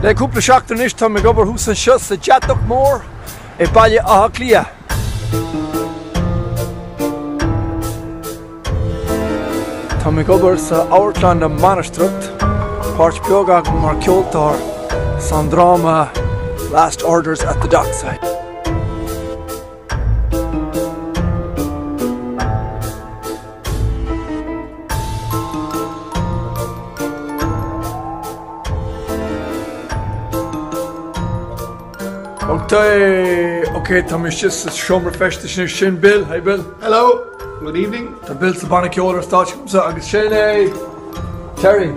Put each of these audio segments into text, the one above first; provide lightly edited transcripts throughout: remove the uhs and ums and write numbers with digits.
Le cúpla seachtain anois táim ag obair thuas anseo sa Deatach Mór i Baile Átha Cliath. Táim ag obair sa Amharclann na Mainistreach, páirt beag agam mar ceoltóir san dráma Last Orders at the Dockside. Ok, tá mé istigh sa seomra feistis anois sin Bill, hi Bill. Hello, good evening. Tá Bill sa banna ceoil ar stáitse agamsa agus sin é Terry.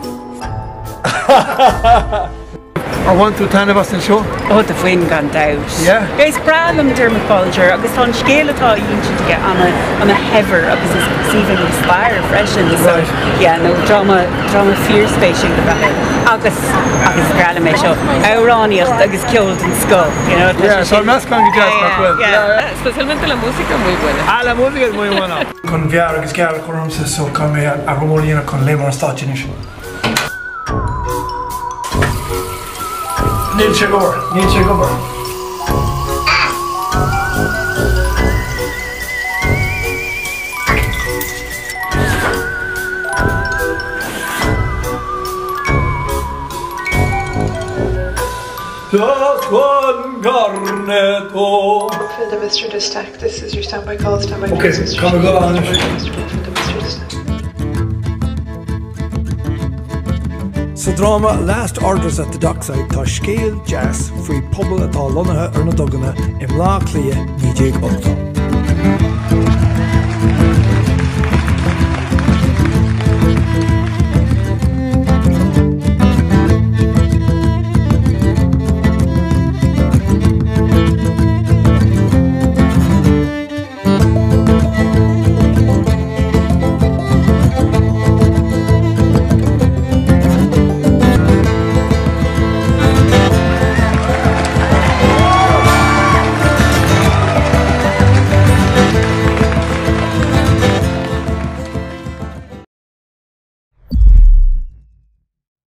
Ar bhain tú taitneamh as anseo? Ó do bhain gan dabht. Yeah? Is breá liom Dermot Bolger agus tá an scéal atá á insint aige ana ana shaibhir agus is aoibhinn liom stair freisin so Right. yeah no dráma dráma fíorspéisiúil ab ea é agus agus is breá liom é seo amhránaíocht agus ceol den scoth you know tá Yeah, sé tá sin meascán go deas nach bhfuil? Yeah, Yeah, yeah. Especialmente la música muy buena. Ah, la música es muy buena. Chun mhear agus gearr a chur ormsa so caithfidh mé athrú mór a dhéanamh chun léim ar an stáitse anois. Níl sé ag obair, níl sé ag obair. For the Mr. Distack, this is your standby call, standby Okay, please, Mr. come and go on. Mr. The Mr. Distack. Sa dráma Last Orders at the Dockside tá scéal deas faoi pobal atá lonnaithe ar na duganna i mBleá Cliath 1980.